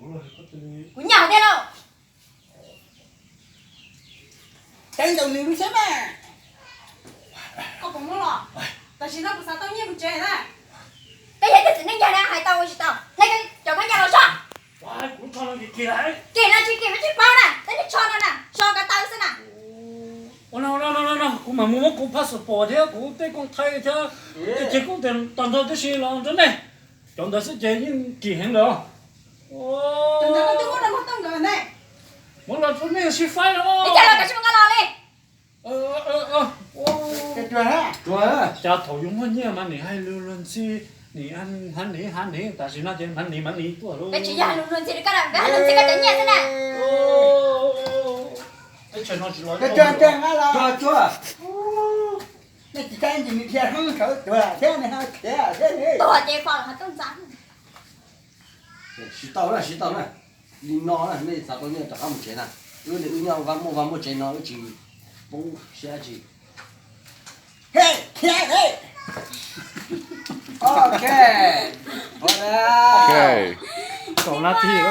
Kuv nyiam tiag lauj. Teev ntaus nws lub siab mas. Koj puas muab los? Tam sim no kuv xav tau nyiaj mus tsev na. Koj yog ib tug txiv neej yawg na, hais tau ua tsis tau? Hle cov khaub ncaws los so. Kim no tsis kim, tsis paub na, tej niag tsho no na, so ko taw xwb na. Ua no, kuv mam mus muab kuv passport thiab kuv tej koob thaij thiab tej ceg koob tes tag nrho tib si los rau nej. Cov ntawd xwb ces yeej kim heev lawm. Muab los rau nej sib faib os. Cas thaum yuav muaj nyiaj mas nim hais lus luag ntxhi, nim hais nim hais nim, tam sim no ces hais nim mas nim tuaj lauj. Peb tsis yog hais lus luag ntxhi, koj hais lus ntxhi koj cov nyiaj xwb na. Tuag ces fo ho tuaj ntxa. Sib tau na, sib tau na. Li no na, nej xav tau nyiaj rov qab mus tsev na. Wb li wb nyob vaj muaj vaj muaj tsev no wb tsis poob siab dab tsi. Ok. Kaum nab thib.